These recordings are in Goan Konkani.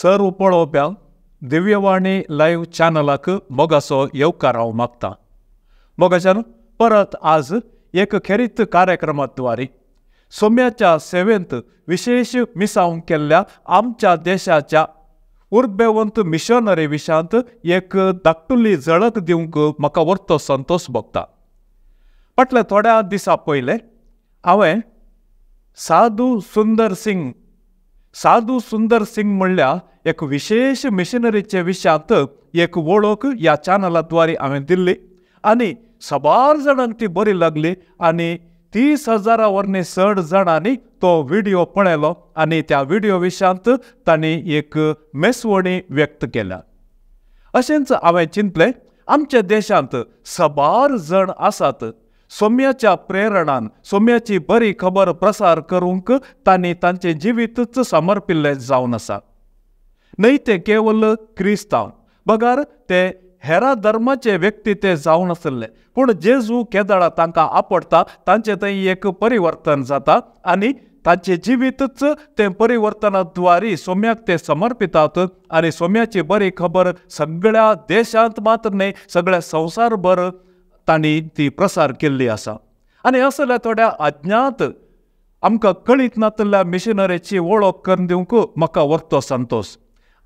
सर्व पळोवप्यांक दिव्यवाणी लायव्ह चॅनलाक मोगाचो येवकार हांव मागता। मोगाच्यान परत आज एक खेरीत कार्यक्रमाद्वारे सोम्याच्या सेवेंत विशेष मिसावंक केल्ल्या आमच्या देशाच्या उर्बेवंत मिशनरी विशांत एक धाकटुली झळक दिवंक म्हाका वर्तो संतोष भोगता। फाटल्या थोड्या दिसां पयले हांवें साधू सुंदर सिंग म्हणल्यार एक विशेष मिशनरीचे विशयांत एक वळख ह्या चॅनलाद्वारे हांवें दिल्ली आनी साबार जाणांक ती बरी लागली आनी 30,000 वरनी चड जाणांनी तो व्हिडियो पळयलो आनी त्या व्हिडियो विशयांत तांणी एक मेसवणी व्यक्त केल्या। अशेंच हांवें चिंतलें आमच्या देशांत साबार जण आसात सोम्याच्या प्रेरणान सोम्याची बरी खबर प्रसार करूंक तांणी तांचें जिवीतच समर्पिल्लें जावन आसा। न्हय ते केवल क्रिस्तांव बगर ते हेरा धर्माचे व्यक्ती ते जावन आसले, पूण जेजू केदळा तांकां आपडटा तांचे थंय एक परिवर्तन जाता आनी तांचें जिवीतच तें परिवर्तनाद्वारे सोम्याक ते समर्पितात आनी सोम्याची बरी खबर सगळ्या देशांत मात्र न्हय सगळ्या संवसारभर तांणी ती प्रसार केल्ली आसा। आनी असल्या थोड्या अज्ञात आमकां कळीत नातल्या मिशनरीची वळख करून दिवंक म्हाका वर्तो संतोष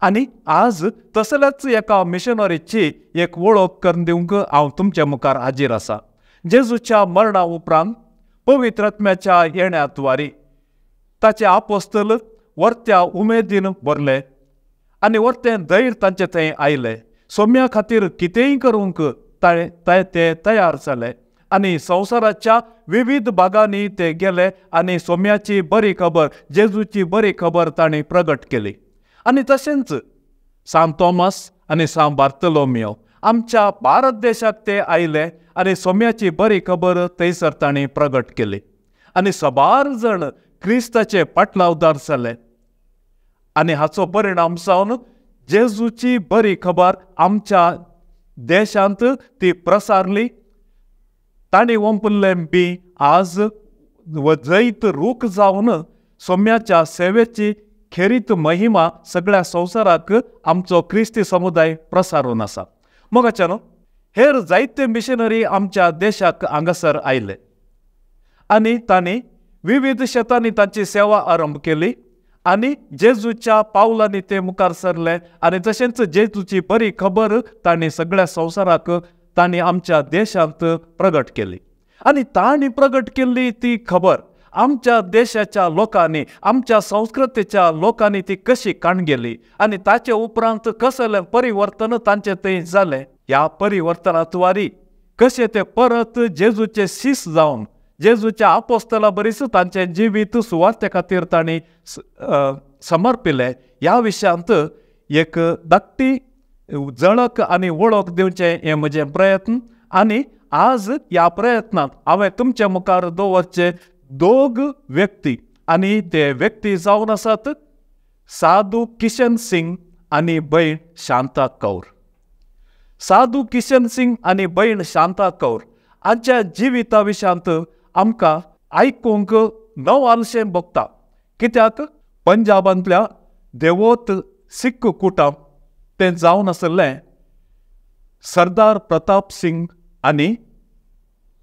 आनी आज तसल्याच एका मिशनरीची एक वळख करून दिवंक हांव तुमच्या मुखार हाजीर आसा। जेजूच्या मरणा उपरांत पवित्र आत्म्याच्या येण्याद्वारे ताचे आपोस्तल वर्त्या उमेदीन भरले आनी वर्तें धैर्य तांचे थंय आयलें। सोम्या खातीर कितेंय करूंक ते तयार जाले आनी संवसाराच्या विविध भागांनी ते गेले आनी सोम्याची बरी खबर जेजूची बरी खबर तांणी प्रगट केली। आनी तशेंच सांत थॉमस आनी सांत बार्तलोमियो आमच्या भारत देशाक ते आयले आनी सोम्याची बरी खबर थंयसर तांणी प्रगट केली आनी साबार जण क्रिस्ताचे पाटलावदार जाले आनी हाचो परिणाम जावन जेजूची बरी खबर आमच्या देशांत ती प्रसारली। तांणी वंपुल्लें बी आज जैत रूख जावन सोम्याच्या सेवेची खेरीत महिमा सगळ्या संवसाराक आमचो क्रिस्ती समुदाय प्रसारून आसा। मोगाच्यानो हेर जायते मिशनरी आमच्या देशाक हांगासर आयले आनी तांणी विविध शेतांनी तांची सेवा आरंभ केली आनी जेजूच्या पावलांनी ते मुखार सरले आनी तशेंच जेजूची बरी खबर तांणी सगळ्या संवसाराक तांणी आमच्या देशांत प्रगट केली आनी तांणी प्रगट केल्ली ती खबर आमच्या देशाच्या लोकांनी आमच्या संस्कृतीच्या लोकांनी ती कशी काणगेली आनी ताचे उपरांत कसलें परिवर्तन तांचे थंय जालें, ह्या परिवर्तनाद्वारे कशें ते परत जेजूचे शीस जावन जेजूच्या आपोस्तला बरीच तांचें जिवीत सुवार्थे खातीर तांणी समर्पिलें। ह्या विशयांत एक धाकटी झळक आनी वळख दिवचें हें म्हजें प्रयत्न आनी आज ह्या प्रयत्नांत हांवें तुमच्या मुखार दवरचे दोग व्यक्ती आनी ते व्यक्ती जावन आसात साधू किशन सिंग आनी भयण शांता कौर। साधू किशन सिंग आनी भयण शांता कौर हांच्या जिविता विशयांत आमकां आयकूंक नवालशें भोगता, कित्याक पंजाबांतल्या देवोत सिख कुटुंब तें जावन आशिल्लें सरदार प्रताप सिंग आनी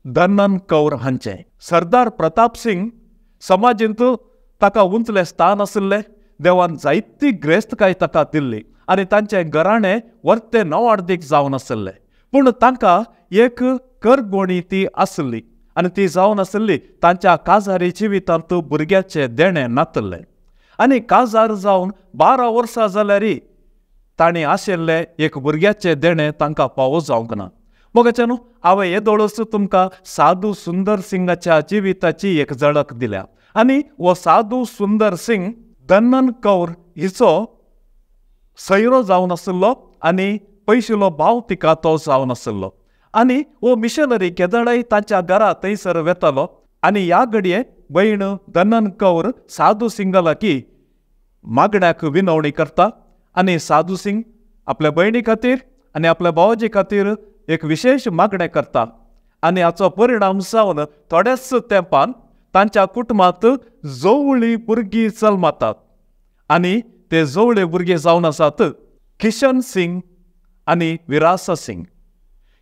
धनन कौर हांचें। सरदार प्रताप सिंग समाजेंत ताका उंचलें स्थान आशिल्लें, देवान जायती ग्रेस्तकाय ताका दिल्ली आनी तांचें घराणें वर्तें नवार्दीक जावन आशिल्लें, पूण तांकां एक करगोणी ती आसली आनी ती जावन आशिल्ली तांच्या काजारी जिवितांत भुरग्याचें देणें नातल्लें आनी काजार जावन 12 वर्सां जाल्यार तांणी आशिल्लें एक भुरग्याचें देणें तांकां फावो जावंक ना। मोगाच्यान हांवें येदोळच तुमकां साधू सुंदर सिंगाच्या जिविताची एक झळक दिल्या आनी हो साधू सुंदर सिंग धनन कौर हिचो सैरो जावन आशिल्लो आनी पयशिलो भाव तिका तो जावन आशिल्लो आनी हो मिशनरी केदळाय तांच्या घरा थंयसर वेतालो आनी ह्या घडये भयण धनन कौर साधू सिंगालाकी मागण्याक विनवणी करता आनी साधू सिंग आपल्या भयणी खातीर आनी आपल्या भावजी खातीर एक विशेष मागणें करता आनी हाचो परिणाम जावन थोड्याच तेंपान तांच्या कुटुंबांत जोवळी भुरगीं जल्मतात आनी ते जोवळे भुरगे जावन आसात किशन सिंग आनी विरासा सिंग.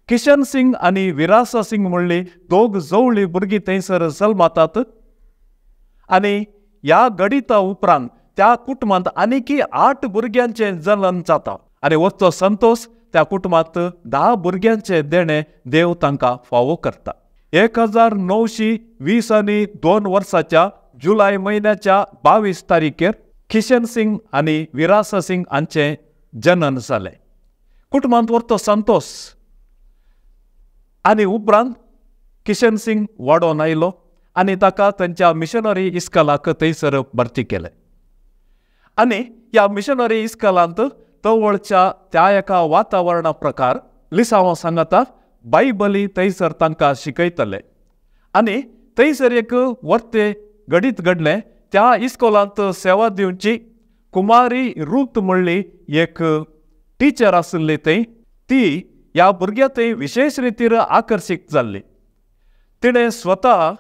किशन सिंग आनी विरासा सिंग म्हणली दोग जोवळी भुरगीं थंयसर जल्मतात आनी ह्या घडिता उपरांत त्या कुटुंबांत आनीकी 8 भुरग्यांचें जनन जाता आनी वचो संतोष त्या कुटुंबांत 10 भुरग्यांचें देणें देव तांकां फावो करता. 1922 वर्साच्या जुलय म्हयन्याच्या 22 तारखेर किशन सिंग आनी विरासा सिंग हांचें जनन जालें. कुटुंबांत वरतो संतोष आनी उपरांत किशन सिंग वाडोवन आयलो आनी ताका तांच्या मिशनरी इस्कॉलाक थंयसर भरती केलें आनी ह्या मिशनरी इस्कॉलांत तवळच्या त्या एका वातावरणा प्रकार लिसांवां सांगता बायबली थंयसर तांकां शिकयतले आनी थंयसर एक वर्ते घडीत घडलें. त्या इस्कॉलांत सेवा दिवची कुमारी रूत म्हणली एक टिचर आशिल्ली थंय, ती ह्या भुरग्या थंय विशेश रितीर आकर्शीत जाल्ली. तिणें स्वता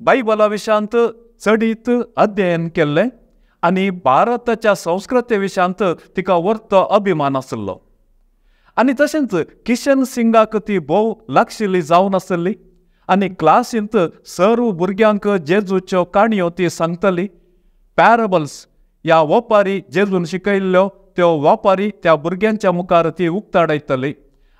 बायबला विशयांत चडीत अध्ययन केल्लें आनी भारताच्या संस्कृती विशयांत तिका वर्तो अभिमान आशिल्लो आनी तशेंच किशन सिंगाक ती भोव लागशिल्ली जावन आशिल्ली आनी क्लासींत सर्व भुरग्यांक जेजूच्यो काणयो ती सांगतली. पॅरबल्स ह्या वपारी जेजून शिकयल्ल्यो त्यो वपारी त्या भुरग्यांच्या मुखार ती उक्ताडयतली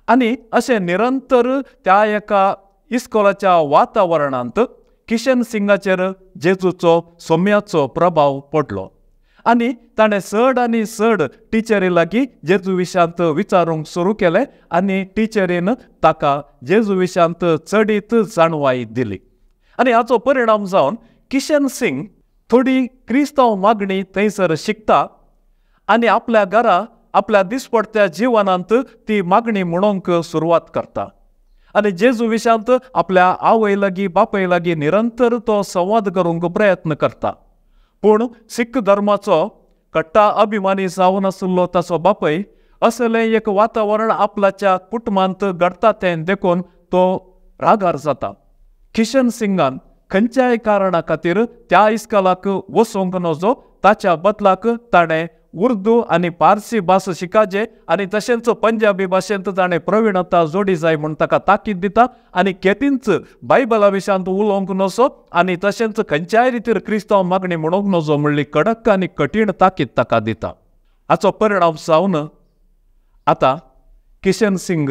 आनी अशें निरंतर त्या एका इस्कॉलाच्या वातावरणांत किशन सिंगाचेर जेजूचो सोम्याचो प्रभाव पडलो आनी ताणें चड आनी चड टिचरी लागीं जेजू विशयांत विचारूंक सुरू केलें आनी टिचरीन ताका जेजू विशयांत चडीत जाणवाय दिली आनी हाचो परिणाम जावन किशन सिंग थोडी क्रिस्तांव मागणी थंयसर शिकता आनी आपल्या घरा आपल्या दिसपडत्या जिवनांत ती मागणी म्हणूंक सुरवात करता आनी जेजू विशयांत आपल्या आवय लागीं बापाय लागीं निरंतर तो संवाद करूंक प्रयत्न करता. पूण सिख धर्माचो कट्टा अभिमानी जावन आशिल्लो ताचो बापय असलें एक वातावरण आपल्याच्या कुटुंबांत घडटा तें देखून तो रागार जाता. किशन सिंगान खंयच्याय कारणा खातीर त्या इस्कॉलाक वचूंक नजो, ताच्या बदलाक ताणें उर्दू आनी पारसी भास शिकाजे आनी तशेंच पंजाबी भाशेंत ताणें प्रवीणता जोडी जाय म्हूण ताका ताकीद दिता आनी केदींच बायबला विशयांत उलोवंक नजो आनी तशेंच खंयच्याय रितीर क्रिस्तांव मागणी म्हणूंक नजो म्हणली कडक आनी कठीण ताकीद ताका दिता. हाचो परिणाम जावन आतां किशन सिंग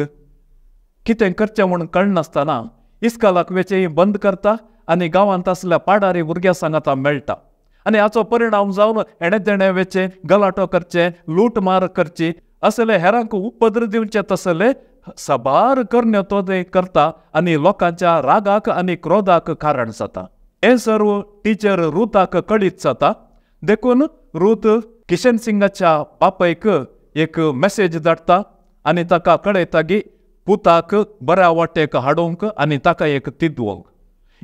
कितें करचें म्हूण कळनासतना इस्कॉलाक वेचें बंद करता आनी गांवांत आसल्या पाडारी भुरग्यां सांगाता मेळटा आनी हाचो परिणाम जावन हेणें तेणें वेचें गलाटो करचें, लूटमार करची, असले हेरांक उपद्र दिवचे तसले साबार करण्यो तो ते करता आनी लोकांच्या रागाक आनी क्रोधाक कारण जाता. हें सर्व टिचर रुताक कळीत जाता देखून रूत किशन सिंगाच्या बापायक एक मॅसेज धाडटा आनी ताका कळयता की पुताक बऱ्या वाटेक हाडूंक आनी ताका एक तिदवंक.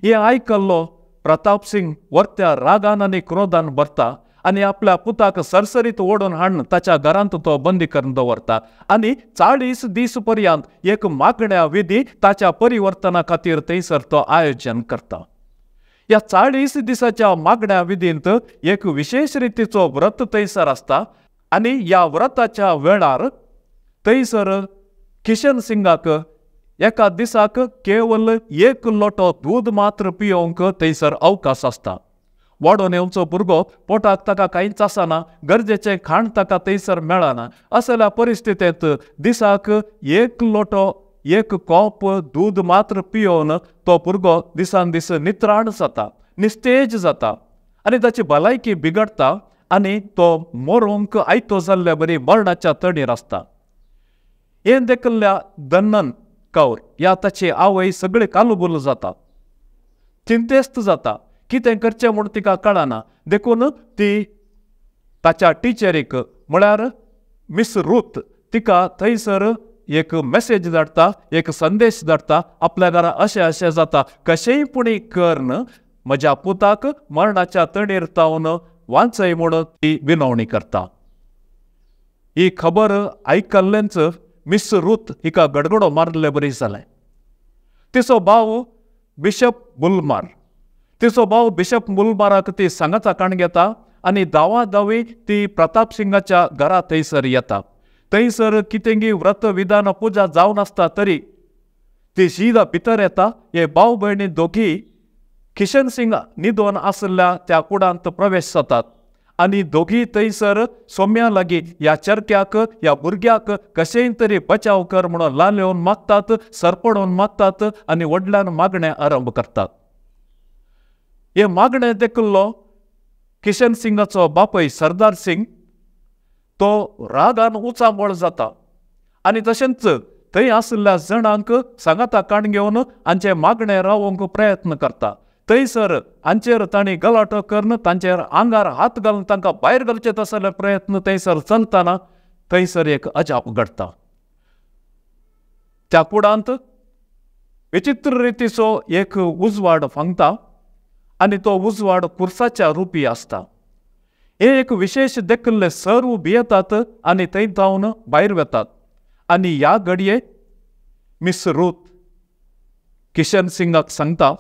हें आयकल्लो प्रताप सिंग वर्त्या रागान आनी क्रोधान भरता आनी आपल्या पुताक सरसरीत ओडून हाडून ताच्या घरांत तो बंदी करून दवरता आनी 40 दीस पर्यंत एक मागण्या विधी ताच्या परिवर्तना खातीर थंयसर तो आयोजन करता. ह्या 40 दिसाच्या मागण्या विधींत एक विशेश रितीचो व्रत थंयसर आसता आनी ह्या व्रताच्या वेळार थंयसर किशन सिंगाक एका दिसाक केवल एक लोटो दूद मात्र पियोवंक थंयसर अवकाश आसता. वाडोवन येवचो भुरगो पोटाक ताका कांयच आसना, गरजेचें खाण ताका थंयसर मेळना. असल्या परिस्थितींत दिसाक एक लोटो एक कॉप दूद मात्र पियोवन तो भुरगो दिसान दीस नित्राण जाता, निस्तेज जाता आनी ताची भलायकी बिगडटा आनी तो मरूंक आयतो जाल्ले बरी मरणाच्या तणीर आसता. हें देखिल्ल्या दन्नन कौर ह्या ताची आवय सगळे कालुबुल जाता, चिंतेस्त जाता, कितें करचें म्हूण तिका कळना. देखून ती ताच्या टिचरीक म्हळ्यार मिस रूथ तिका थंयसर एक मॅसेज धाडटा, एक संदेश धाडटा, आपल्या घरा अशें अशें जाता, कशेंय पुणी करून म्हज्या पुताक मरणाच्या तणीर तावन वांचय म्हूण ती विनवणी करता. ही खबर आयकल्लेंच मिस रूथ हिका गडगडो मारले बरी जालें. तिचो भाव बिशप बुलमार, तिचो भाव बिशप बुलमाराक ती सांगाता काण घेता आनी धांवा धांवी ती प्रताप सिंगाच्या घरा थंयसर येता. थंयसर कितेंगी व्रत विधान पुजा जावन आसता तरी ती शिदा भितर येता. हे भाव भयणी दोगी किशन सिंग न्हिदोन आशिल्ल्या त्या कुडांत प्रवेश जातात आनी दोगी थंयसर सोम्या लागीं ह्या चरक्याक ह्या भुरग्याक कशेंय तरी बचाव कर म्हणून लालेवन मागतात, सरपडोवन मागतात आनी व्हडल्यान मागणें आरंभ करतात. हे मागणें देखिल्लो किशन सिंगाचो बापूय सरदार सिंग तो रागान उचांबळ जाता आनी तशेंच थंय आशिल्ल्या जाणांक सांगाता काण घेवन हांचें मागणें रावोवंक प्रयत्न करता. थंयसर हांचेर तांणी गलाटो करून तांचेर आंगार हात घालून तांकां भायर घालचे तसले प्रयत्न थंयसर चलतना थंयसर एक अजाप घडटा. त्या कुडांत विचित्र रितीचो एक उजवाड फांगता आनी तो उजवाड कुर्साच्या रुपी आसता. हे एक विशेश देखिल्ले सर्व भियेतात आनी थंय जावन भायर वतात. आनी ह्या घडये मिस रूथ किशन सिंगाक सांगता,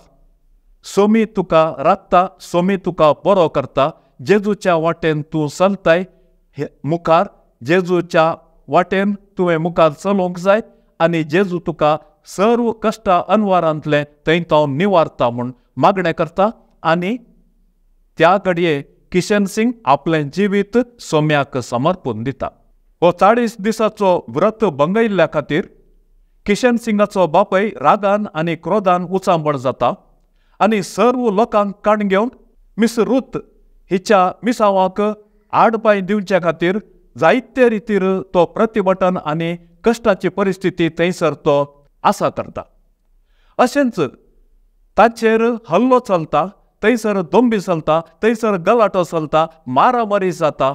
सोमी तुका राखता, सोमी तुका बरो करता, जेजूच्या वाटेन तूं चलताय मुखार, जेजूच्या वाटेन तुवें मुखार चलोवंक जाय आनी जेजू तुका सर्व कश्टा अनवारांतलें थंय तो निवारता म्हूण मागणें करता. आनी त्या घडये किशन सिंग आपलें जिवीत सोम्याक समर्पून दिता. हो 40 दिसाचो व्रत भंगयल्ल्या खातीर किशन सिंगाचो बापूय रागान आनी क्रोधान उचांबळ जाता आनी सर्व लोकांक काण घेवन मिस रूथ हिच्या मिसांवाक आडपाय दिवचे खातीर जायते रितीर तो प्रतिभटन आनी कश्टाची परिस्थिती थंयसर तो आसा करता. अशेंच ताचेर हल्लो चलता, थंयसर दोंबी चलता, थंयसर गलाटो चलता, मारामारी जाता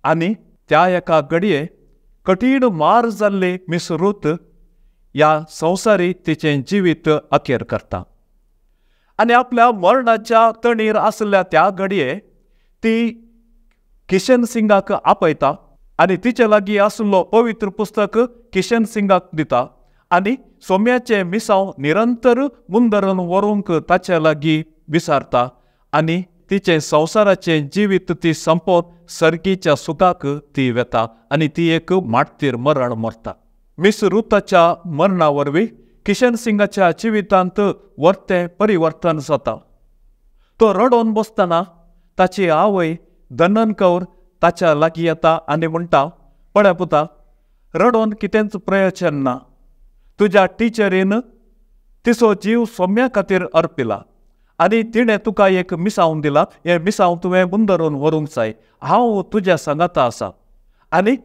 आनी त्या एका घडये कठीण मार जाल्ली मिस रूथ ह्या संवसारी तिचें जिवीत अखेर करता. आनी आपल्या मरणाच्या तणीर आशिल्ल्या त्या घडये ती किशन सिंगाक आपयता आनी तिचे लागीं आशिल्लो पवित्र पुस्तक किशन सिंगाक दिता आनी सोम्याचें मिसांव निरंतर मुंदरून व्हरूंक ताचे लागीं विसारता आनी तिचें संवसाराचें जिवीत ती संपोवन सर्गीच्या सुखाक ती वेता आनी ती एक माटतीर मरण मरता. मिस रुथाच्या मरणा वरवीं किशन सिंगाच्या जिवितांत वर्तें परिवर्तन जाता. तो रडोवन बसतना ताची आवय धनन कौर ताच्या लागीं येता आनी म्हणटा, पळय पुता, रडोवन कितेंच प्रयोजन ना. तुज्या टिचरीन तिचो जीव सोम्या खातीर अर्पिला आनी तिणें तुका एक मिसावन दिला, हें मिसांव तुवें मुंदरून व्हरूंक जाय, हांव तुज्या सांगाता आसा. आनी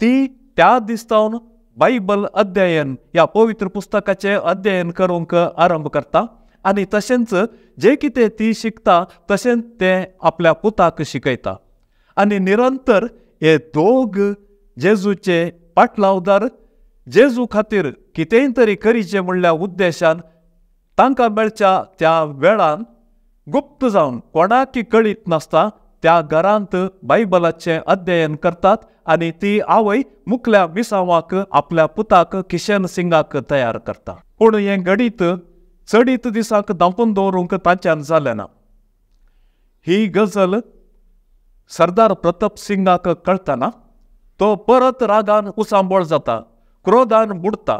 ती त्या दिसतावन बायबल अध्ययन ह्या पवित्र पुस्तकाचें अध्ययन करूंक आरंभ करता आनी तशेंच जें कितें ती शिकता तशेंच तें आपल्या पुताक शिकयता. आनी निरंतर हे दोग जेजूचे पाटलावदार जेजू खातीर कितेंय तरी करीचें म्हणल्या उद्देशान तांकां मेळच्या त्या वेळान गुप्त जावन कोणाकी कळीत नासता त्या घरांत बायबलाचें अध्ययन करतात आनी ती आवय मुखल्या मिसांवाक आपल्या पुताक किशन सिंगाक तयार करता. पूण हें घडीत चडीत दिसाक धांपून दवरूंक तांच्यान जालें ना. ही गजल सरदार प्रताप सिंगाक कळटना तो परत रागान उचांबळ जाता, क्रोधान बुडटा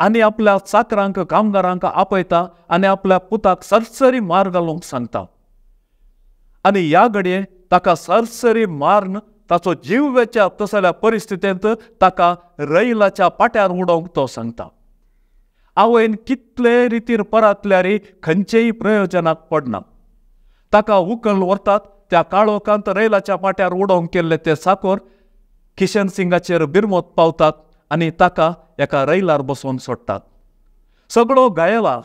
आनी आपल्या चाकरांक कामगारांक आपयता आनी आपल्या पुताक सरसरी मार घालूंक सांगता. आनी ह्या घडये ताका सरसरी मारून ताचो जीव वेच्या तसल्या परिस्थितींत ताका रैलाच्या पाट्यार उडोवंक तो सांगता. आवयन कितले रितीर परातल्यार खंयचेय प्रयोजनाक पडना. ताका उखल व्हरतात त्या काळोखांत रैलाच्या पाट्यार उडोवंक केल्ले ते साकोर किशन सिंगाचेर बिरमोत पावतात आनी ताका एका रैलार बसोवन सोडटात. सगळो घायला,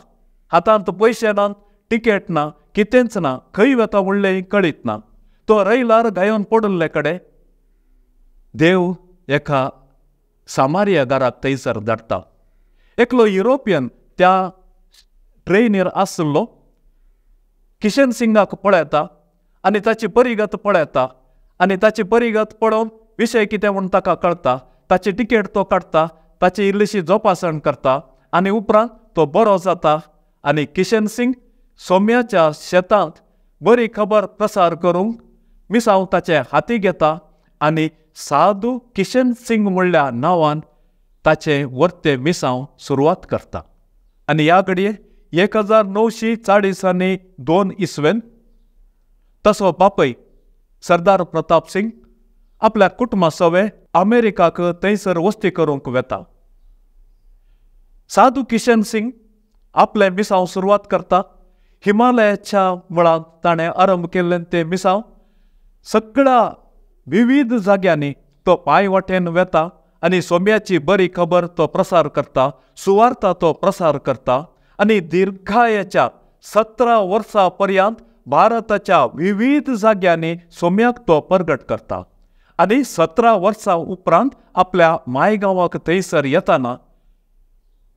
हातांत पयशे ना, टिकेट ना, कितेंच ना, खंय वता म्हणलें कळीत ना. तो रैलार घायोन पडिल्ले कडेन देव एका सामारिया घराक थंयसर धाडटा. एकलो युरोपियन त्या ट्रेनीर आशिल्लो किशन सिंगाक पळयता आनी ताची परिगत पळयता आनी ताची परिगत पळोवन विशय कितें म्हूण ताका कळटा. ताची टिकेट तो काडटा, ताची इल्लीशी जोपासण करता आनी उपरांत तो बरो जाता आनी किशन सिंग सोम्याच्या शेतांत बरी खबर प्रसार करूंक मिसांव ताचे हाती घेता आनी साधू किशन सिंग म्हणल्या नांवान ताचें वर्ते मिसांव सुरवात करता. आनी ह्या घडये 1942 इसवेन तसो बापय सरदार प्रताप सिंग आपल्या कुटुंबा सवे अमेरिकाक थंयसर वस्ती करूंक वेता. साधू किशन सिंग आपलें मिसांव सुरवात करता. हिमालयाच्या मुळांत ताणें आरंभ केल्लें तें मिसांव सगळ्या विविध जाग्यांनी तो पांय वाटेन वेता आनी सोम्याची बरी खबर तो प्रसार करता, सुवार्ता तो प्रसार करता आनी दीर्घायेच्या 17 वर्सां पर्यंत भारताच्या विविध जाग्यांनी सोम्याक तो प्रगट करता. आनी 17 वर्सां उपरांत आपल्या मायगांवाक थंयसर येताना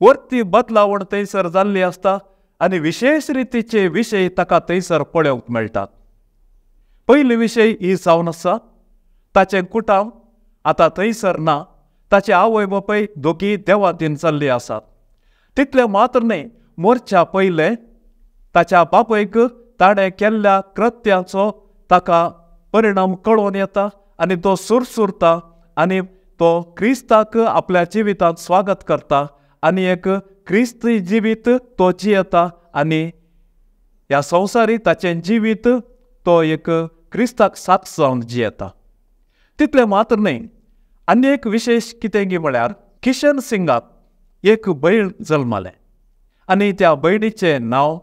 वरती बदलावण थंयसर जाल्ली आसता आनी विशेश रितीचे विशय ताका थंयसर पळोवंक मेळटात. पयली विशय ही जावन आसा ताचें कुटाम आतां थंयसर ना, ताचे आवय बापूय दोगी देवादीन जाल्ली आसात. तितलें मात्र न्हय, मोर्च्या पयलें ताच्या बापयक ताणें केल्ल्या कृत्याचो ताका परिणाम कळोवन येता आनी तो सुरसुरता आनी तो क्रिस्ताक आपल्या जिवितांत स्वागत करता आनी एक क्रिस्ती जिवीत तो जियेता आनी ह्या संवसारी ताचें जिवीत तो एक क्रिस्ताक साक्ष जावन जियेता. तितलें मात्र न्हय, आनी एक विशेश कितें गी म्हळ्यार किशन सिंगाक एक भयण जल्मालें आनी त्या भयणीचें नांव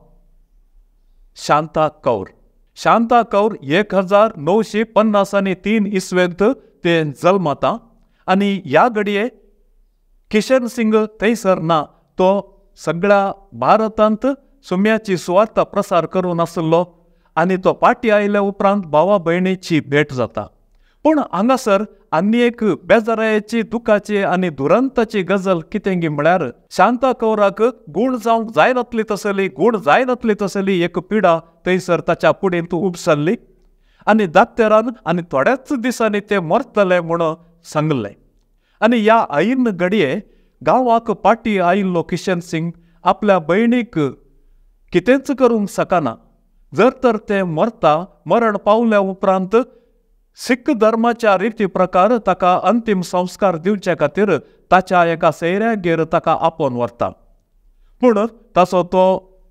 शांता कौर. शांता कौर 1953 इसवेंत तें जल्मता आनी ह्या घडये किशन सिंग थंयसर ना, तो सगळ्या भारतांत सुम्याची सुवार्ता प्रसार करून आसलो आनी तो पाटी आयल्या उपरांत भावा भयणीची भेट जाता. पूण हांगासर आनी एक बेजारायेची, दुखाची आनी दुरंताची गजल कितें गी म्हळ्यार शांता कौराक गूण जावंक जायनातली तसली, गूण जायनातली तसली एक पिडा थंयसर ताच्या कुडींत उपसल्ली आनी दाक्तेरान आनी थोड्याच दिसांनी तें मरतलें म्हणून सांगलें. आनी ह्या आईन घडये गांवाक पाटी आयिल्लो किशन सिंग आपल्या भयणीक कितेंच करूंक शकना. जर तर तें मरता, मरण पावल्या उपरांत सिख धर्माच्या रिती प्रकार ताका अंतीम संस्कार दिवचे खातीर ताच्या एका सैऱ्यागेर ताका आपोवन व्हरता. पूण ताचो तो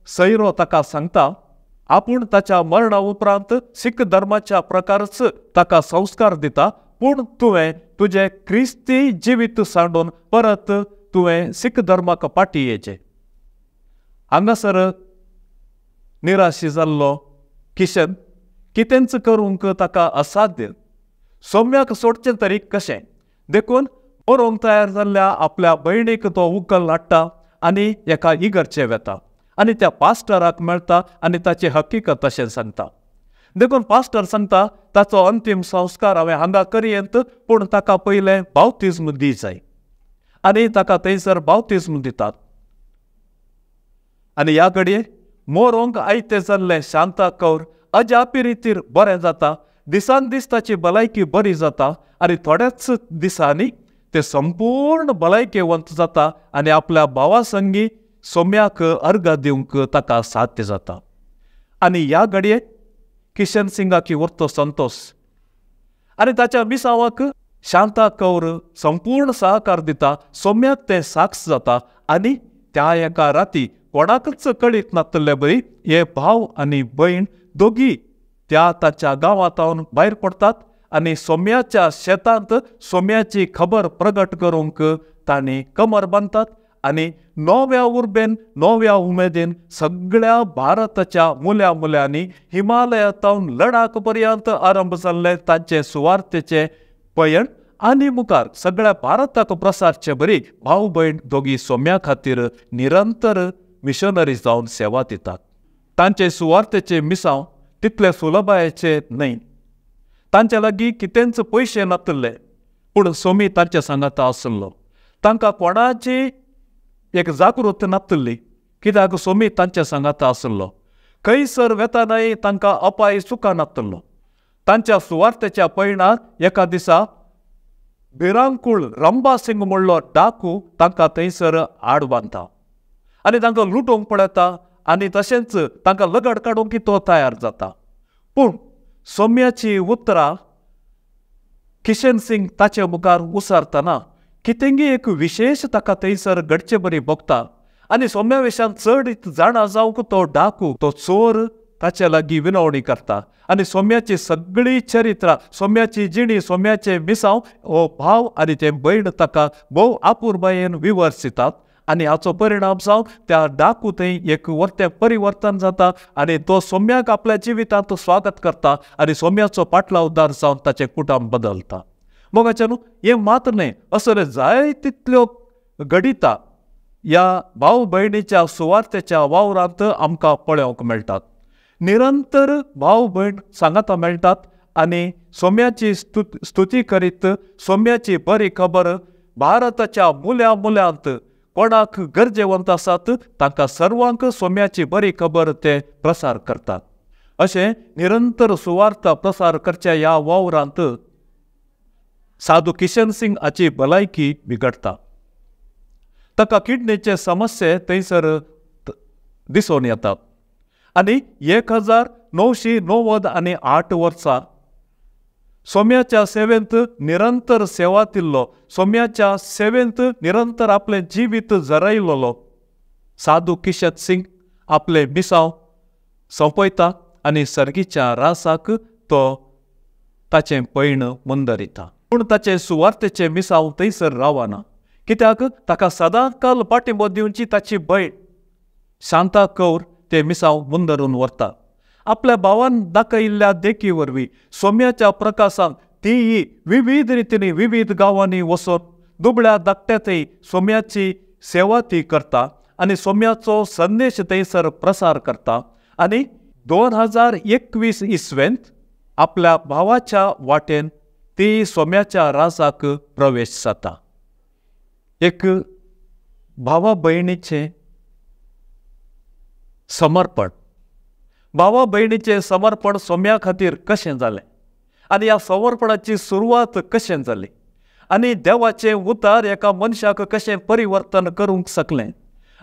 सैरो ताका सांगता आपूण ताच्या मरणा उपरांत सिख धर्माच्या प्रकारच ताका संस्कार दिता, पूण तुवें तुजें क्रिस्ती जिवीत सांडून परत तुवें सिख धर्माक पाटी येचें. हांगासर निराशी जाल्लो किशन कितेंच करूंक ताका असाध्य, सोम्याक सोडचें तरी कशें, देखून मरोंक तयार जाल्ल्या आपल्या भयणीक तो उकल हाडटा आनी एका इगर्जे वेता आनी त्या पास्टराक मेळटा आनी ताची हकीकत अशें सांगता. देखून पास्टर सांगता ताचो अंतीम संस्कार हांवें हांगा करयेंत, पूण ताका पयलें बावतिज्म दी जाय आनी ताका थंयसर बावतिज्म दितात. आनी ह्या घडये मोरोंक आयतें जाल्लें शांता कौर अजापी रितीर बरें जाता. दिसान दीस ताची भलायकी बरी जाता आनी थोड्याच दिसांनी ते संपूर्ण भलायकेवंत जाता आनी आपल्या भावा संगी सोम्याक अर्घ दिवंक ताका साध्य जाता. आनी ह्या घडये किशन सिंगाक उरतो संतोष आनी ताच्या मिसावाक शांता कौर संपूर्ण सहकार दिता. सोम्याक तें साक्ष जाता आनी त्या एका राती कोणाकच कळीत नासले बरी हे भाव आनी भयण दोगी त्या ताच्या गांवांत भायर पडटात आनी सोम्याच्या शेतांत सोम्याची खबर प्रगट करूंक तांणी कमर बांदतात आनी नव्या उर्बेन, नव्या उमेदीन सगळ्या भारताच्या मुल्या मुल्यांनी हिमालयातावन लडाख पर्यंत आरंभ जाल्ले तांचे सुवार्थेचे पयण आनी मुखार सगळ्या भारताक प्रसारचे बरी भाव भयण दोगी सोम्या खातीर निरंतर मिशनरी जावन सेवा दितात. तांचे सुवार्थेचे मिसांव तितले सुलभायेचे न्हय. तांचे लागीं कितेंच पयशे नासले, पूण सोमी तांचे सांगाता आसलो. तांकां कोणाची एक जागृत नासली, कित्याक सोमी तांचे सांगाता आसलो. खंयसर वेतानाय तांकां अपाय चुका नासलो. तांच्या सुवार्थेच्या पयणार एका दिसा भिरांकूळ रंबा सिंग म्हणलो डाकू तांकां थंयसर आड बांदता आनी तांकां लुटोवंक पळयता आनी तशेंच तांकां लगड काडूंक तो तयार जाता. पूण सोम्याची उतरां किशन सिंग ताचे मुखार उसारतना कितेंगी एक विशेश ताका थंयसर घडचे बरी भोगता आनी सोम्या विशयान चड जाणा जावंक तो डाकू, तो चोर ताचे लागीं विनवणी करता आनी सोम्याची सगळी चरित्रां, सोम्याची जिणी, सोम्याचे मिसांव हो भाव आनी ते भयण ताका भोव आपुरबायेन विवर्सितात आनी हाचो परिणाम जावन त्या डाकू थंय एक वर्तें परिवर्तन जाता आनी तो सोम्याक आपल्या जिवितांत स्वागत करता आनी सोम्याचो पाटलावदार जावन ताचें कुटुंब बदलता. मोगाचें न्हू हें मात्र न्हय, असले जाय तितल्यो घडिता ह्या भाव भयणीच्या सुवार्थेच्या वावरांत आमकां पळोवंक मेळटात. निरंतर भाव भयण सांगाता मेळटात आनी सोम्याची स्तुती करीत सोम्याची बरी खबर भारताच्या मुल्या मुल्यांत कोणाक गरजेवंत आसात तांकां सर्वांक सोम्याची बरी खबर ते प्रसार करतात. अशें निरंतर सुवार्थ प्रसार करच्या ह्या वावरांत साधू किशन सिंग हाची भलायकी बिगडटा. ताका किडनीचे समस्ये थंयसर दिसून येतात आनी 1998 वर्सा सोम्याच्या सेवेंत निरंतर सेवा दिल्लो, सोम्याच्या सेवेंत निरंतर आपलें जिवीत जरयलेलो साधू किशन सिंग आपले मिसांव सोंपयता आनी सर्गीच्या रासाक तो ताचें पयण मुंदरिता. पूण ताचें सुवार्थेचें मिसांव थंयसर रावना, कित्याक ताका सदांकाल पाठिंबो दिवची ताची भयण शांता कौर ते मिसांव मुंदरून व्हरता. आपल्या भावान दाखयिल्ल्या देखी वरवीं सोम्याच्या प्रकाशान ती विविध रितींनी विविध गांवांनी वचून दुबळ्या धाकट्यांतय सोम्याची सेवा ती करता आनी सोम्याचो संदेश थंयसर प्रसार करता आनी 2021 इसवेंत आपल्या भावाच्या वाटेन ती सोम्याच्या राजाक प्रवेश जाता. एक भावा भयणीचें समर्पण, भावा भयणीचें समर्पण सोम्या खातीर कशें जालें आनी ह्या समर्पणाची सुरवात कशें जाली आनी देवाचें उतार एका मनशाक कशें परिवर्तन करूंक शकलें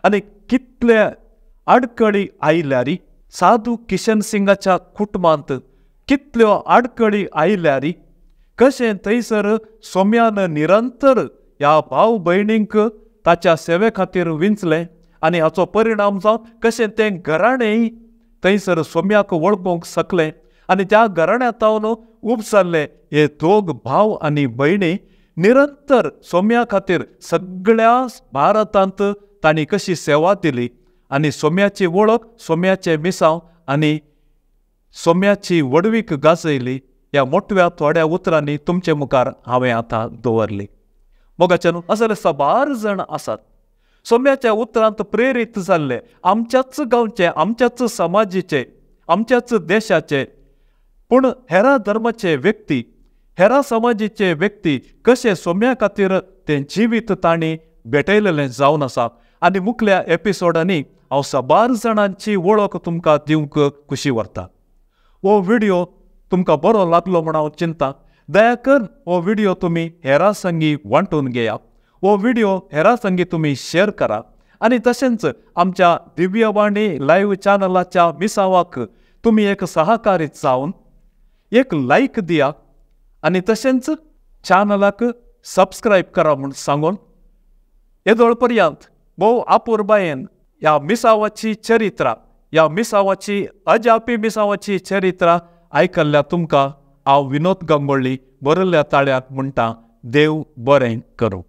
आनी कितले आडकळी आयल्यारी साधू किशन सिंगाच्या कुटुंबांत कितल्यो आडकळी आयल्यारी कशें थंयसर सोम्यान निरंतर ह्या भाव भयणींक ताच्या सेवे खातीर विंचलें आनी हाचो परिणाम जावन कशें तें घराणें थंयसर सोम्याक वळखूंक शकलें आनी त्या घराण्यांत उपसरले हे दोग भाव आनी भयणी निरंतर सोम्या खातीर सगळ्या भारतांत तांणी कशी सेवा दिली आनी सोम्याची वळख, सोम्याचें मिसांव आनी सोम्याची व्हडवीक गाजयली. ह्या मोटव्या थोड्या उतरांनी तुमचे मुखार हांवें आतां दवरली. मोगाच्यान असले साबार जाण आसात सोम्याच्या उतरांत प्रेरीत जाल्ले, आमच्याच गांवचे, आमच्याच समाजीचे, आमच्याच देशाचे, पूण हेरा धर्माचे व्यक्ती, हेरा समाजीचे व्यक्ती कशे सोम्या खातीर तें जिवीत तांणी भेटयलेलें जावन आसा. आनी मुखल्या एपिसोडांनी हांव साबार जाणांची वळख तुमकां दिवंक खुशी व्हरता. हो व्हिडियो तुमकां बरो लागलो म्हूण हांव चिंता. दया करून हो व्हिडियो तुमी हेरा संगी वांटून घेया, हो व्हिडियो हेरा संगी तुमी शेअर करा आनी तशेंच आमच्या दिव्यवाणी लायव्ह चॅनलाच्या मिसावाक तुमी एक सहकारी जावन एक लायक दिया आनी तशेंच चॅनलाक सबस्क्रायब करा म्हूण सांगून येदोळ पर्यंत भोव आपुरबायेन ह्या मिसावाची चरित्रा, ह्या मिसावाची अजापी मिसावाची चरित्रा आयकल्ल्या तुमकां हांव विनोद गंगोळ्ळी बरयल्ल्या ताळ्याक म्हणटा, देव बरें करूं.